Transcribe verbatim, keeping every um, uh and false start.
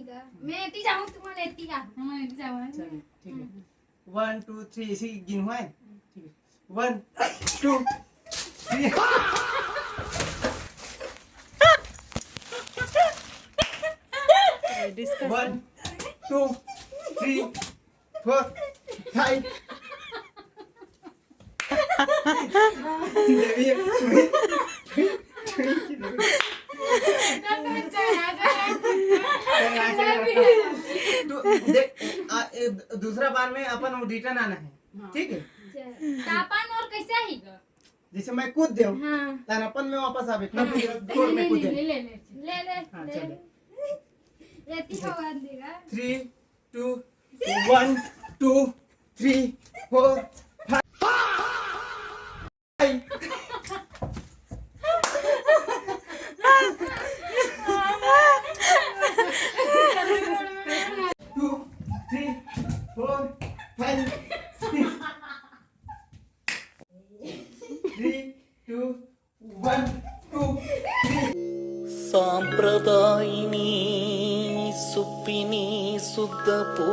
मैं एती जाऊँ, तुमन एती आ। हम एती जाऊँ। चलो, ठीक है। वन, टू, थ्री, इसी गिन हुआ है। ठीक है। One, two, three. Discuss. One, two, three, four, five. तो देख, आ, ए, दूसरा बार में अपन वो रिटर्न आना है, हाँ। ठीक है? अच्छा, त अपन और कैसे आही ग? जैसे मैं कूद देव, हाँ। तन अपन में वापस आवे, तब हाँ। गोल में ले, कूदे। ले, ले, ले, ले, ले, हाँ, ले, चलो। ले। ये ती हवा देगा। Three, two, one, two, three, four, five. Two, three, four, five, six. Three, two, one, two, three. సాంప్రదాయిని సుప్పిని శుద్ధ పూ